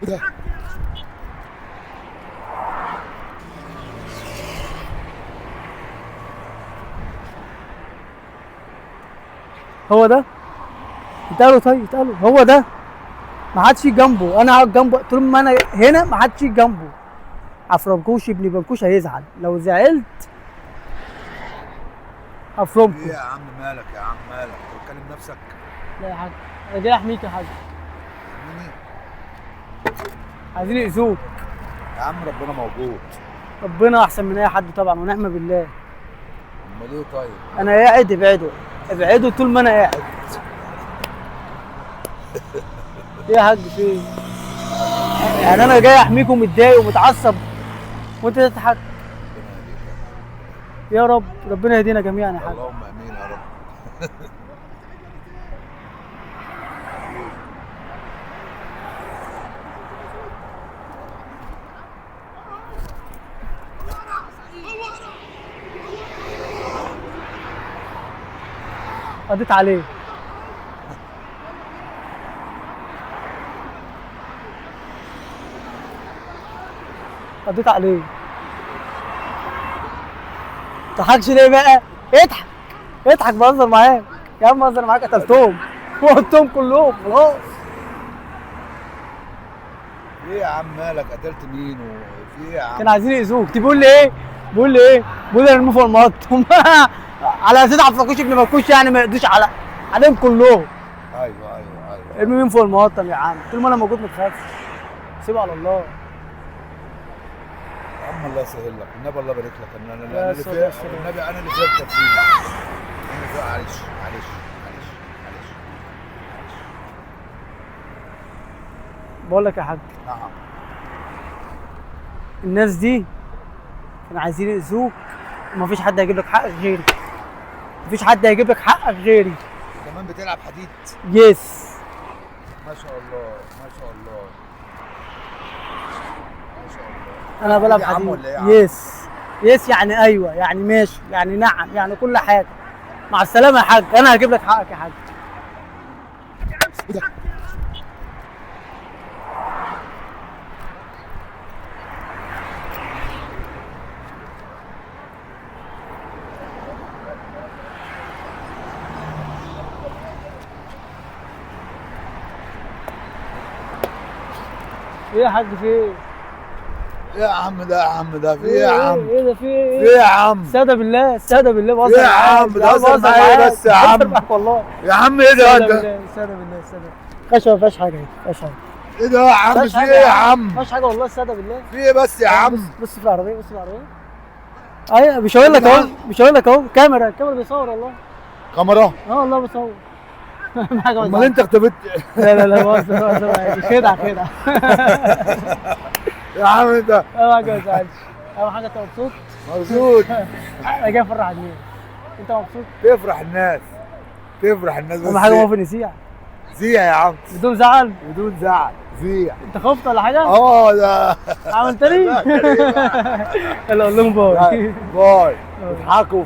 ايه ده؟ هو ده اتقالوا. طيب اتقالوا هو ده، ما حدش يجي جنبه، انا هقعد جنبه طول ما انا هنا، ما حدش يجي جنبه. عفرمكوش ابن بنكوش هيزعل لو زعلت. افرمكم. ايه يا عم مالك يا عم مالك؟ انت بتكلم نفسك؟ لا يا حاج، انا جاي احميك يا حاج. مين؟ عايزين يأذوك. يا عم ربنا موجود. ربنا احسن من اي حد طبعا، ونعم بالله. امال ايه طيب؟ انا قاعد، ابعدوا ابعدوا طول ما انا قاعد. ايه يا حاج في ايه؟ يعني انا جاي احميك ومتضايق ومتعصب وانت تضحك. ربنا يهديك يا رب، ربنا يهدينا جميعا يا حاج. اللهم امين يا رب. قضيت عليه. قضيت عليه. تضحكش ليه بقى؟ اضحك اضحك، بهزر معاك يا عم، بهزر معاك. قتلتهم وقلتهم كلهم خلاص. ايه يا عم مالك؟ قتلت مين وفي ايه يا عم؟ كانوا عايزين يأذوك. بيقول لي ايه؟ بيقول لي ايه؟ بيقول لي ارموه فوق المقطم. على اساس عفركوش ابن منكوش يعني ما يقدوش على عليهم كلهم. ايوه ايوه ايوه. ارمي مين فوق المقطم يا عم؟ طول ما انا موجود ما تخافش، سيبه على الله. يا عم الله يسهل لك، النبي الله يبارك لك. انا يا انا اللي سلام، فيها يا سلام. النبي انا اللي فيها التفسير. انا فيها. معلش معلش معلش معلش معلش. بقول لك يا حاج، نعم. الناس دي كانوا عايزين يأذوك ومفيش حد هيجيب لك حقك غيري. مفيش حد هيجيب لك حقك غيري. كمان بتلعب حديد؟ yes. ما شاء الله ما شاء الله ما شاء الله. انا بلعب يا عم حديد. ولا ايه يا عم؟ yes yes، يعني ايوه، يعني ماشي، يعني نعم، يعني كل حاجة. مع السلامة يا حاج، انا هجيب لك حقك يا حاج. ايه ده؟ ايه يا حاج في ايه؟ ايه يا عم ده؟ يا عم ده في ايه يا عم؟ ايه ده في ايه؟ في ايه يا عم؟ استهدى بالله، استهدى بالله، بهزر ايه يا معاك. عم؟ بتهزر معايا معاك. بس يا عم. بهزر معاك والله. يا عم ايه ده؟ استهدى ده بالله، استهدى بالله، استهدى بالله. خشبه ما فيهاش حاجة، اهي ما فيهاش حاجة. ايه ده يا عم؟ ما فيهاش في حاجة ايه يا ما عم؟ فيهاش حاجة والله، استهدى بالله. في ايه بس يا عم؟ بص بص في العربية، بص في العربية. ايوه مش هقول لك اهو، مش هقول لك اهو، كاميرا الكاميرا بيصور والله. كاميرا؟ اه والله بيصور. حاجة ما امال تزعلش. انت اختفيت؟ لا لا لا، بهزر بهزر معاك. خدعه خدعه. يا عم انت اهم حاجة ما تزعلش، اهم حاجة انت مبسوط. مبسوط. انا جاي افرح الناس، انت مبسوط؟ تفرح الناس، تفرح الناس. بس اهم حاجة موقف نسيع زيع يا عم، بدون زعل. بدون زعل، زيع. انت خفت ولا حاجة؟ اه ده عملت لي؟ يلا قول لهم bye. bye. اضحكوا.